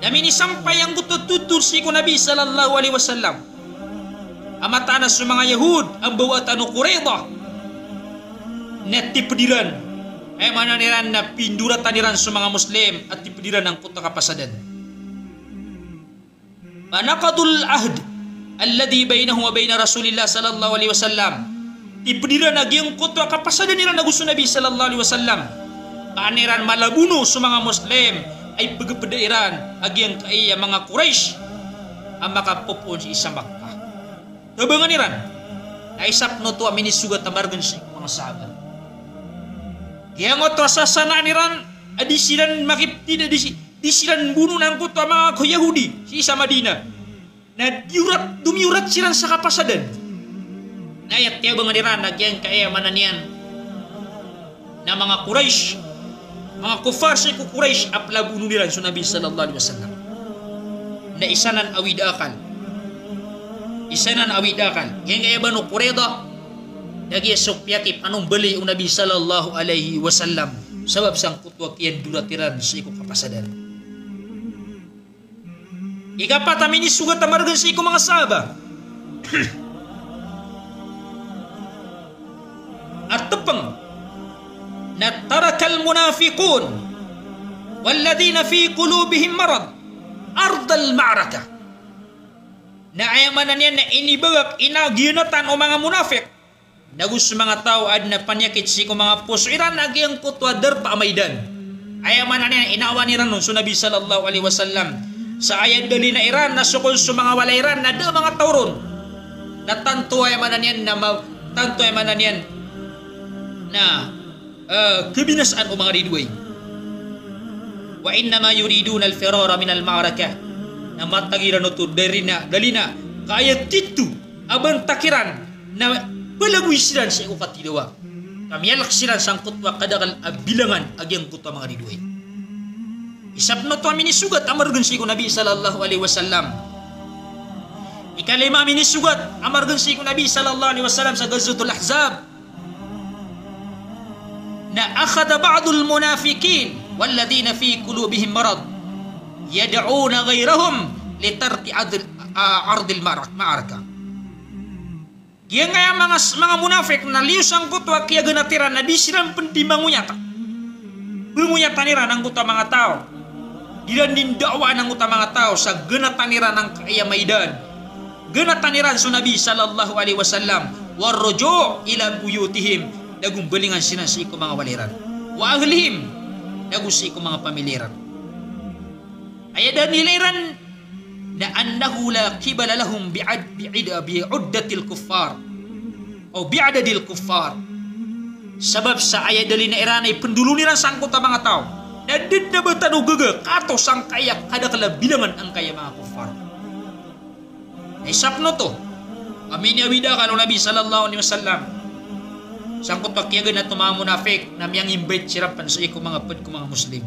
Na minisampay angkoto a thotol sii ko Nabi sallallahu alaihi wasallam a mataan a so manga Yahud a mbawatan o Quraydah na tipd iran, aya maana niyan na pindoratan iran so manga Muslim a tipd iran angkoto a kapasadan. Fanaqadul ahd alladhi bainahum wa baina Rasulillah sallallahu alaihi wasallam. Tipd iran a giyangkoto a kapasadan iran ago so Nabi sallallahu alaihi wasallam. Ka an iran malabono so manga Muslim a ipgpda iran a giyangkai a manga Quraysh a makapopoon sii sa Makkah. Tabangan iran. Na isa pn oto a minisogat a margn sii ko manga sahabat. Giyangkoto a sasanaan iran a di siran makiptid, a di si-, di siran bonoon angkoto a manga ko Yahudi sii sa Madinah. Na diyorat, domiyorat siran sa kapasadan. Na aya tiyabangan iran a giyangkaya maana niyan na manga Quraysh, manga kuffar sii ko Quraysh a plabonon iran so Nabi sallallahu alaihi wasallam. Na isa nan awid a akal. Isa nan awid a akal. Giyangkaya Banu Qurayza, na giya so piyakipanombali o Nabi sallallahu alaihi wasallam. Sabap sangkoto a kiyandorat iran sii ko kapasadan. Ikapat a minisogat a margen sii ko manga sahaba a tepeng na tarakal munafiqun walladhina fi qulubihim marad ardal ma'rakah. Na aya maana niyan na inibagak, inagiyanatan o manga munafik nago so manga taw a aden a paniyakit sii ko manga poso iran a giyangkoto a darpa a maidan. Aya maana niyan, inawan iran on so Nabi sallallahu alaihi wasallam sa aya dalina iran na sokon so manga walay iran na da a manga taw ron. Na tanto aya maana niyan na ma-, tanto aya maana niyan na, eh, kebinasaan o manga ridoay. Wa innama yuriduna al-firara min al-ma'rakah. Na matag iran oto dalina, dalina ka aya tito a bantak iran na palagoy siran sii ko katidawa. Ka miyalek siran sangkoto a kadakel a bilangan a giyangkoto a manga ridoay. Isa pen oto a minisogat a margen sii ko Nabi sallallahu alaihi wasallam. Ikalima a minisogat a margen sii ko Nabi sallallahu alaihi wasallam sa Ghazwatul Ahzab. Na akhadha ba'dul munafiqin walladhina fi qulubihim marad yad'una ghayrahum li tarki adl-, a-, ardil ma'rak-, ma'rakah. Giyangkaya manga s-, manga munafik na liyo sangkoto a kiyagenat iran na di siran pen di mangoyat. Bengoyatan iran angkoto a manga taw. Di iran di nda'waan angkoto a manga taw sa genatan iran angkaya maidan. Genatan iran so Nabi sallallahu alaihi wasallam. War ruju' ila buyutihim. Nago mbalingan siran sii ko manga walay iran. Wa ahlihim. Nago sii ko manga pamilya iran. Aya dalil iran na annahu la qibala lahum bi'ad-, bi'id-, bi'uddatil kuffar. O bi'adadil kuffar. Sabap sa aya dalina iran a ipendolon iran sangkoto a manga taw na da den a betad o gaga kato sangkaya kadakel a bilangan angkaya manga kuffar. Na isa pen oto a miniawid a akal o Nabi sallallahu alaihi wasallam sangkoto a kiyagenat o manga munafik na miyangimbait siran pen sii ko manga ped ko manga Muslim.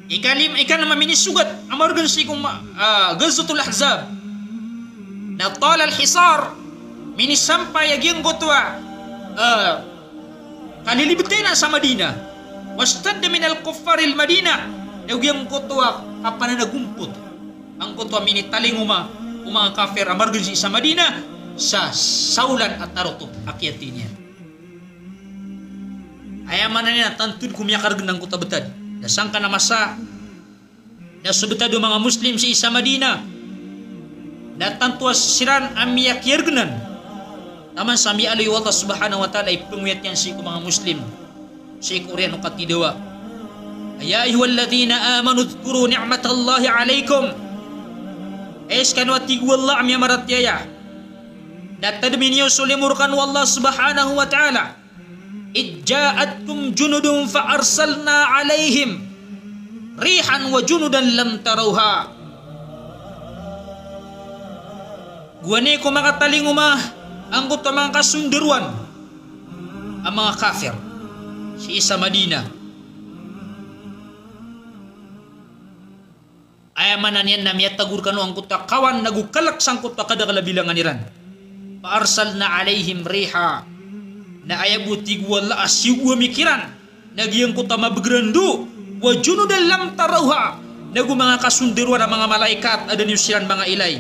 Ikalim-, ikanam a minisogat a margen sii ko ma-, ah, Ghazwatul Ahzab. Na talal hisar, minisampay a giyangkoto a, ah, kalilibetay sa Madinah. Washtadda minal kuffaril Madinah. Na giyangkoto a kapananagompot angkoto a minitalingoma o manga kafir a margen sii sa Madinah sa saolan a tarotop a kiyathay niyan. Aya maana niyan na tanto den ko miyakaregen angkoto a betad. Na sangkanan a masa na so betad o manga Muslim sii sa Madinah na tanto a siran a miyakiyargenan taman sa miyaaloy o Allah Subhanahu wa Ta'ala a ipengoyat iyan sii ko manga Muslim sii ko oriyan o katidawa. Ya ayyuhalladhina amanu udhkuru ni'matallahi alaykum. Hay sekano a tig o Allah a miyamaratiyaya, na tademi niyo so limo rekano o Allah Subhanahu wa Ta'ala. Idh ja'atkum junudun fa arsalna alayhim rihan wa junudan lam tarawha. Gowani ko makatalingoma angkoto a manga kasondaroan a manga kafir sii sa Madinah. Aya maana niyan na miyatago rekano angkoto a kawan nago kalek sangkoto a kadakel a bilangan iran. Fa arsalna alayhim riha. Na aya bo tig o Allah a siyogo ami kiran na giyangkoto a mabegerando, wa junudan lam tarawha, nago manga kasondaroan a manga malaikat a da niyo siran manga ilay.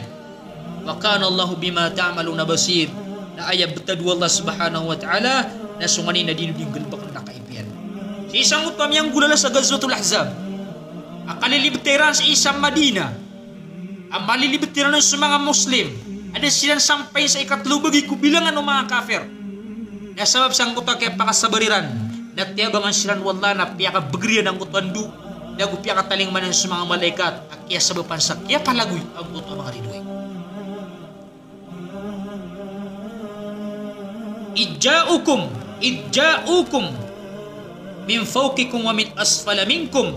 Wa kana Allahu bima ta'maluna basir. Na aya betad o Allah Subhanahu wa Ta'ala na so nganin na di niyo di nggalebeken na kaipiyan. Sii sangkoto a miyanggolawla sa Ghazwatul Ahzab a kalilibetay iran sii sa Madinah a malilibet iran on so manga Muslim a da siran sampay sa ikatelo bagi ko bilangan o manga kafir. Na sabap sangkoto a kiyapakasabar iran na tiyabangan siran o Allah na piyakabeger iyan angkoto a ndo, nago piyakatalingoma niyan so manga malaikat a kiyasabapan sa kiyapalagoy angkoto a manga ridoay. Idh ja'ukum, idh ja'ukum min fawqikum wa min asfala minkum.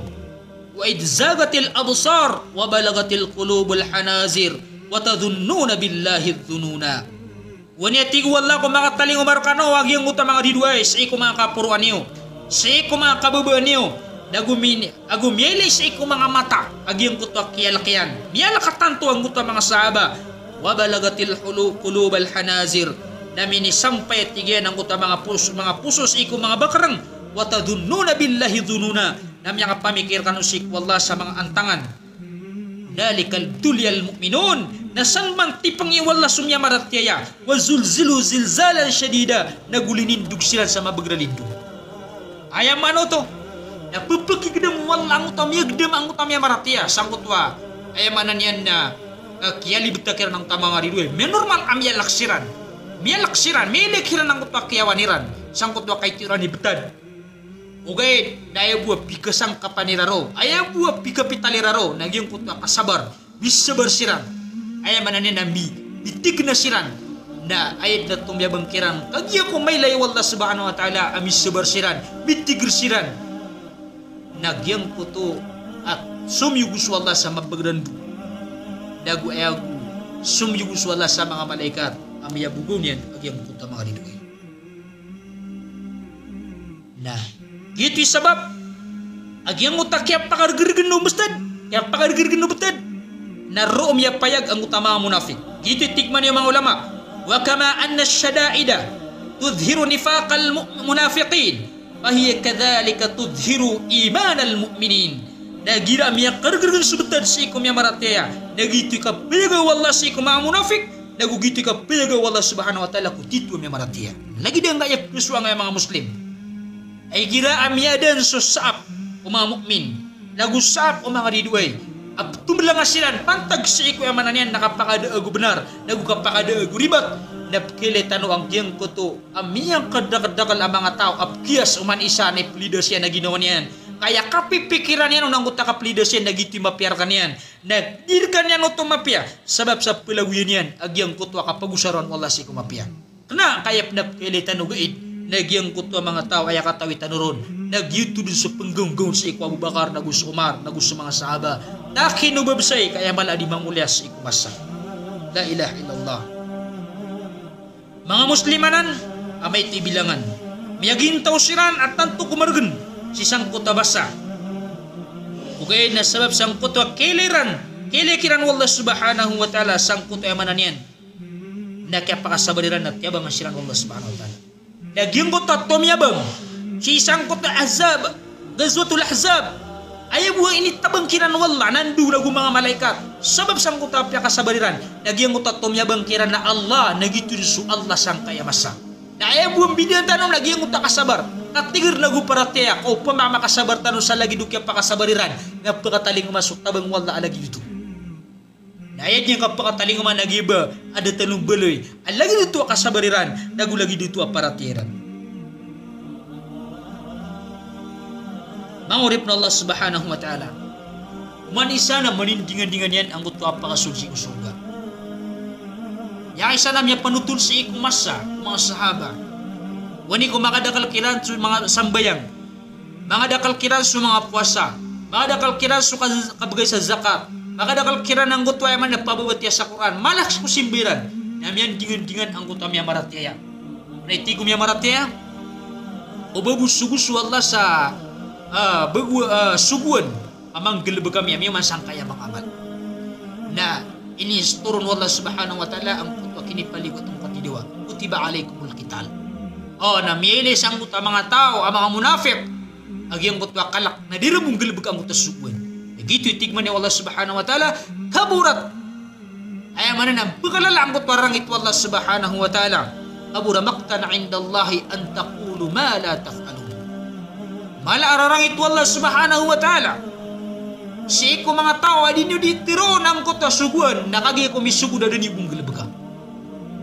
Wa idh zaghatil absar wa balaghatil qulubul hanajir wa tadhunnuna billahi dhununa. Oway, tig o Allah, ko makatalingoma rkano a giyangkoto a manga ridoay sii ko manga kaporoan iyo, sii ko manga kababaan iyo, na ago mi-, ago miyailay sii ko manga mata a giyangkoto a kiyalk iyan. Miyalk a tanto angkoto a manga sahaba. Wa balaghatil hulu-, qulubal hanajir. Na minisampay, tig iyan, angkoto a manga pos-, manga poso sii ko manga bakrng. Wa tadhunnuna billahi dhununa. Na miyakapamikir kano sii ko Allah sa manga antangan. Dhalika liyubtaliyal mu'minun. Na san man tipngi o Allah so miyamaratiyaya. Wa zulzilu zilzalan shadida. Na ago linindog siran sa mabagr a lindog. Aya maana oto, na pphakigdam o Allah angkoto a miyagdam angkoto a miyamaratiyaya sangkoto a, aya maana niyan na, eh, kiyalibta kiran angkoto a manga ridoay. Miyanormal a miyalk siran. Miyalk siran, miyailay kiran angkoto a kiyawan iran sangkoto a kaito iran i btad. Ogaid na aya bo a pikasangkapan iran roo, aya bo a pikapital iran roo na giyangkoto a kasabar. Misabar siran. Aya maana niyan na mi-, mitigna siran. Na aya dn a tomiyabang kiran kagiya ko mailay o Allah subhanahu wa ta'ala a misabar siran, mitigr siran. Na giyangkoto a somiyogo so Allah sa mabagr a lindog. Na ago aya bo a somiyogo so Allah sa manga malaikat a miyabogaw niyan a giyangkoto a manga ridoay. Na giyoto i sabap a giyangkoto a kiyapakargrgn o btad, kiyapakargrgn o btad, na roo miyapayag angkoto a manga munafiq. Giyoto i tig mambo o manga ulama, wa kama anna ash-shada'ida tudhhiru nifaqal mu-, munafiqin, fa hiya kadhalika tudhhiru imanal mu'minin. Na igira a miyakargrgn so btad sii ko miyamaratiyaya, na giyoto i kapayaga o Allah sii ko manga munafiq, na ago giyoto i kapayaga o Allah subhanahu wa ta'ala ko titho a miyamaratiyaya. Lagid angkaya pkhasowa angkaya manga Muslim a igira a miyadaan so saap o manga mu'min, na ago saap o manga ridoay, a ptomblang siran pantag sii ko, aya maana niyan na kapakadaag o bnar, na ago kapakadaag o ribat, na pkhailay tano a giyangkoto a miyangkadakldakl a manga taw a pkhiyas o man isa na iplidas iyan a ginawa niyan. Kaya kapipikiran iyan on angkoto a kaplidas iyan na giyoto i mapiya rkaniyan. Na di rkaniyan oto mapiya, sabap sa plagoyan iyan a giyangkoto a kapagosaroan o Allah sii ko mapiya. Kna kaya pn a pkhailay tano ogaid na giyangkoto a manga taw a aya katawi tano ron, na giyoto dn so pnggawnggawng sii ko Abu Bakar, na ago so Umar, na ago so manga sahaba. Takino ba bsay kaya mala a di mamoliya sii ko masa. La ilaha illallah. Manga Muslim anan a maito i bilangan. Miyagintaw siran a tanto ko margn sii sangkoto a basa. Ogaid na sabap sangkoto a khailay ran, khailay kiran o Allah subhanahu wa ta'ala sangkoto a, aya maana niyan na kiyapakasabar iran na tiyabangan siran o Allah subhanahu wa ta'ala. Na giyangkoto a tomiyabang sii sangkoto a Ahzab, Ghazwatul Ahzab, aya bo a initabang kiran o Allah na ndao na ago manga malaikat sabap sangkoto a piyakasabar iran. Na giyangkoto a tomiyabang kiran na Allah, na giyoto dn so Allah sangkaya masa. Na aya bo a mbidaan tano na giyangkoto a kasabar, katigr na ago paratiyaya, ka opama ka makasabar tano sa lagid o kiyapakasabar iran, na pkatalingoma so tabang o Allah a lagid oto. Na aya dn a kapakatalingoma na giya ba a da tano mbaloy a lagid oto a kasabar iran, na ago lagid oto a paratiyaya iran. Manga oripn o Allah subhanahu wa ta'ala, oman isa na manindingandingan iyan angkoto a pakasold sii ko sorga. Aya isa na miyapanothol sii ko masa o manga sahaba. Oway, ko makadakl kiran so manga sambayang, makadakl kiran so manga powasa, makadakl kiran so kaz-, kabgay sa zakat, makadakl kiran angkoto a, aya maana niyan, pababatiya sa Qur'an, mala ko simba iran, na miyandingandingan angkoto a miyamaratiyaya. Na tig o miyamaratiyaya, o ba bo sogo so Allah sa, ah, bago, ah, sogoan a manggalbk ami, ami oman sangkaya manga amal. Na inistoro o Allah subhanahu wa ta'ala angkoto a kinipaligot angkoto a tidawa, kutiba alaykumul qital. O, na miyailay sangkoto a manga taw a manga munafiq a giyangkoto a kalk na di ran bo nggalbka angkoto a sogoan. Na giyoto i tig mambo o Allah subhanahu wa ta'ala, kaburat, aya maana niyan, pkalala angkoto a rangit o Allah subhanahu wa ta'ala. Kabura maqtan indallahi an taqulu ma la taf'alun. Mala a rarangit o Allah subhanahu wa ta'ala sii ko manga taw a di niyo di tharoon angkoto a sogoan na kagiya ko misogo na da niyo bo nggalbka.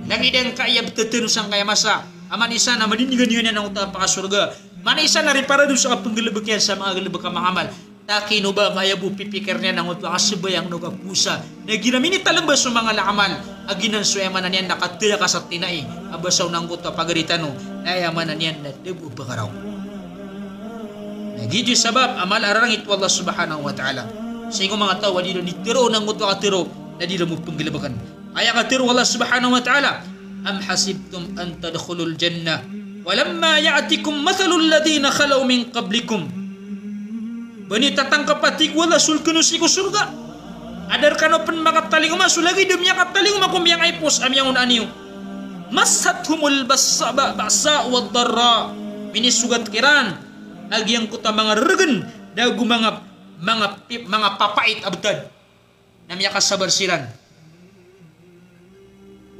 Lagid angkaya btad tano sangkaya masa a oman isa na manindingandingan iyan angkoto a pakasorga, oman isa na riparado sa kapnggalbk iyan sa manga galbk a manga amal. Takino ba kaya bo pipikir niyan angkoto a kasambayang na ago kapowasa, na igira minitalmba so manga amal a giyanan so, aya maana niyan, na kataya ka sa tinai a basa on angkoto a pagari tano, na aya maana niyan na da bo pkaraw. Na giyoto i sabap a mala a rarangit o Allah subhanahu wa ta'ala. Sii ko manga taw a di ron di tharoon angkoto a katharo na di ron mo pnggalbkn. Aya katharo o Allah subhanahu wa ta'ala, "Am hasibtum an tadkhulul jannah wa lamma ya'tikum mathalul ladhina khalaw min qablikum." Ba niyo tatangkap a tig o Allah a solkn iyo sii ko sorga a da rkano pn makatalingoma so lagid o miyakatalingoma ko miyakaipos a miyangonaan iyo. Massathumul ba'sa-, ba-, ba'sa'u wad darra. Minisogat kiran a giyangkoto a manga rrgn, da ago manga, manga pi-, manga papait a btad. Na miyakasabar siran.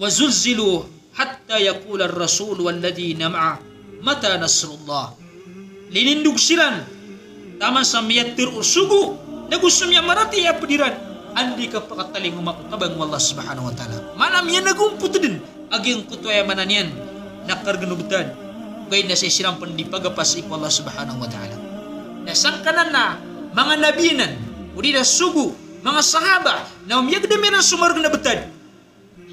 Wa zulzilu hatta yaqular rasul walladhina ma'ah mata nasrullah. Linindog siran taman sa miyatharo o sogo, na go so miyamaratiyaya pd iran, anda i kapakatalingoma o tabang o Allah subhanahu wa ta'ala. Maana miyanagompot dn a giyangkoto a aya maana niyan na kargn o btad. Ogaid na sii siran pn di pagapa sii ko Allah subhanahu wa ta'ala. Na sangkanan a manga nabi anan, odi na sogo, manga sahaba, na omiyagdam iran so margn a btad,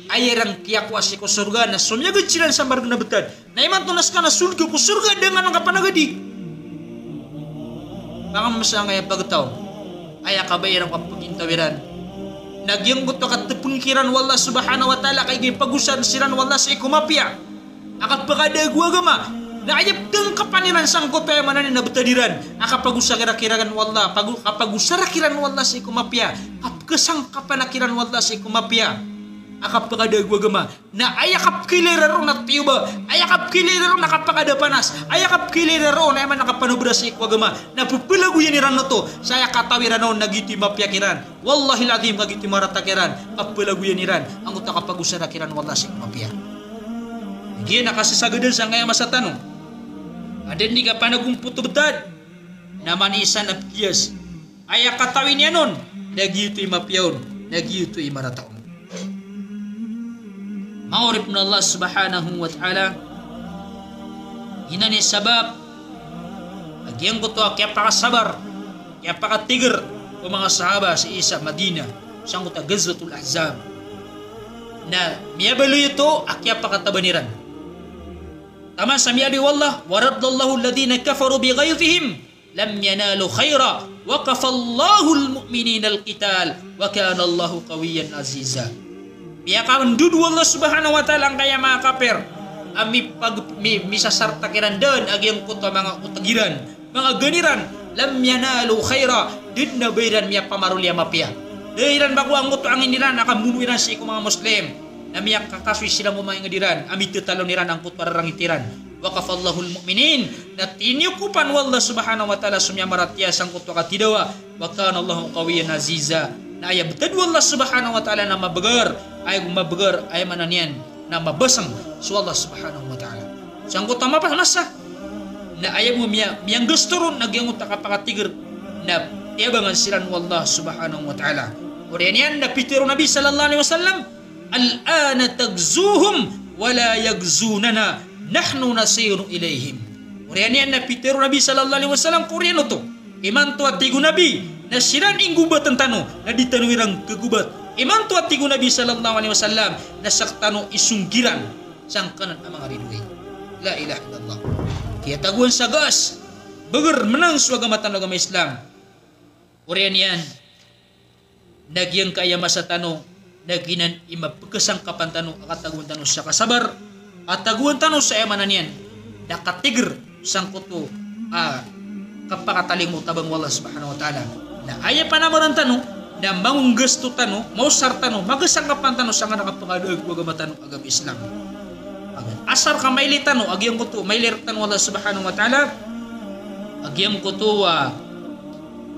aya iran kiyakowa sii ko sorga na somiyagad siran sa margn a btad. Na imanto na ska na sold ka ko sorga da ngka kapanagadi. Pangam sa angkaya pagtaw, aya kabaya iran kapgintaw iran na giyangkoto a katpng kiran o Allah subhanahu wa ta'ala, ka igira pagosaan siran o Allah sii ko mapiya a kapakada ago agama, na aya ptangkapan iran sangkoto a aya maana niyan na btad iran a kapagosa kiran o Allah, pago-, kapagosa kiran o Allah sii ko mapiya, kapkhasangkapan kiran o Allah sii ko mapiya a kapakada ago agama. Na aya kapkhailay iran roo na tiyoba, aya kapkhailay iran roo na kapakada panas, aya kapkhailay iran roo na aya maana na kapanobra sii ko agama, na pphalagoyan iran oto sa aya katawi iran on na giyoto i mapiya kiran. Wallahil azim, ka giyoto i marata kiran, kapphalagoyan iran angkoto a kapagosa kiran o Allah sii ko mapiya. Giya na kasasagadan sangkaya masa tano a da dn di kapanagompot o btad, na mani isa na pkiyas aya katawi niyan on, na giyoto i mapiya on, na giyoto i marata on. Manga oripn o Allah subhanahu wa ta'ala, giyanan i sabap a giyangkoto a kiyapakasabar, kiyapakatigr o manga sahaba sii sa Madinah, sangkoto a Ghazwatul Ahzab. Na miyabaloy oto a kiyapakataban iran. Taman sa miyaaloy o Allah, "Wa raddallahu alladhina kafaru bi ghayzihim lam yanalu khayra, wa kafallahul mu'mininal qital, wa kanallahu qawiyyan aziza." Miyakandod o Allah subhanahu wa ta'ala angkaya manga kapir a mipag-, mi-, misasarta kiran dn a giyangkoto a manga otg iran, manga gan iran, lam yanalu khayra, da dn a ba iran miyapamarola a mapiya. Da iran ba ko angkoto a angin iran a kamono iran sii ko manga Muslim, na miyakakasoy siran ko manga ingd iran a mitatalon iran angkoto a rarangit iran. Wa kafallahul mu'minin, na tiniyokop o Allah subhanahu wa ta'ala so miyamaratiyaya sangkoto a katidawa. Wa kanallahu qawiyyan aziza. Na aya btad o Allah subhanahu wa ta'ala na mabagr, aya mabagr, aya maana niyan na mabasng so Allah subhanahu wa ta'ala. Sangkoto a mapa-, masa na aya bo miya-, miyanggasto ron a giyangkoto a kapakatigr, na tiyabangan siran o Allah subhanahu wa ta'ala. Oriyan iyan na pitharo o Nabi sallallahu alaihi wasallam, "Al-ana taghzuhum wa la yaghzunana, nahnu nasiru ilaihim." Oriyan iyan na pitharo o Nabi sallallahu alaihi wasallam ko oriyan oto. Imanto a tig o Nabi na siran i nggobatn tano, na di tano iran khagobat. Imanto a tig o Nabi sallallahu alaihi wasallam na sktano i songgiran sangkanan a manga ridoay. La ilaha illallah. Kiyatagoan sa gas, bagr, mnang so agama tano a agama Islam. Oriyan iyan na giyangkaya masa tano na giyanan i mapkhasangkapan tano a katagoan tano sa kasabar, katagoan tano sa aya maana niyan na katigr sangkoto a kapakatalingoma o tabang o Allah subhanahu wa ta'ala. Na aya panamaran tano na manggasto tano, maosar tano, makhasangkapan tano sangkanan a kapakada ago agama tano a agama Islam. Asar ka mailay tano a giyangkoto, mailay rktano o Allah subhanahu wa ta'ala a giyangkoto a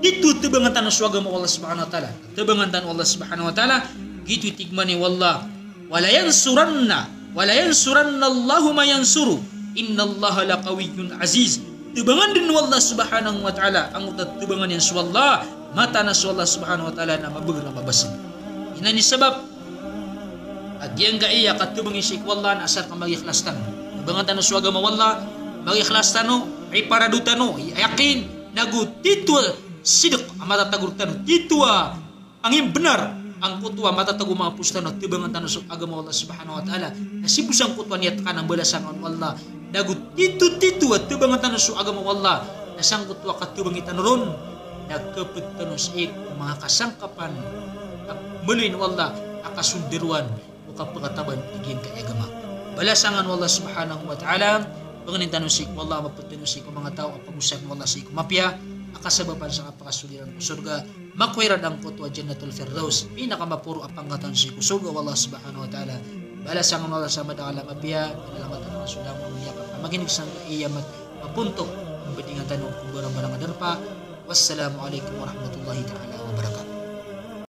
tito a thabangan tano so agama o Allah subhanahu wa ta'ala. Thabangan tano o Allah subhanahu wa ta'ala, giyoto i tig mambo o Allah, "Wa la yansuranna, wa la yansuranna Allahu man yansuru, innallaha laqawiyyun aziz." Thabangan dn o Allah subhanahu wa ta'ala angkoto a thabangan iyan so Allah, mataan a so Allah subhanahu wa ta'ala na mabagr a mabasng. Giyanan i sabap a giyangkaya kathabangn sii ko Allah na asar ka magikhlas tano. Thabangan tano so agama o Allah, magikhlas tano, iparado tano, yakin, nago tito a sidq a matatago rktano, tito a pangimbnar angkoto a matatago a manga pos tano a thabangan tano so agama o Allah subhanahu wa ta'ala. Na sii bo sangkoto a niyat ka na mbalasan o Allah. Nago tito, tito a thabangan tano so agama o Allah na sangkoto a katabangii tano ron na kapd tano sii ko manga kasangkapan a maloy o Allah a kasondaroan o kapakataban a giyangkai a agama. Balasan kano o Allah subhanahu wa ta'ala, pangnin tano sii ko Allah a mapd tano sii ko manga taw a pagosay o Allah sii ko mapiya a kasabapan sa kapakasold iran ko sorga, makowa iran angkoto a Jannatul Firdaus, pinakamaporo a pangkatan sii ko sorga o Allah subhanahu wa ta'ala. Balasan kano o Allah sa madakl a mapiya, panalamatan kano so langon iyan a kapamakinig sangkai a mat, mapontok a mbadingan tano ko mbarambarang a darpa. Wassalamu alaikum warahmatullahi ta'ala wabarakatuh.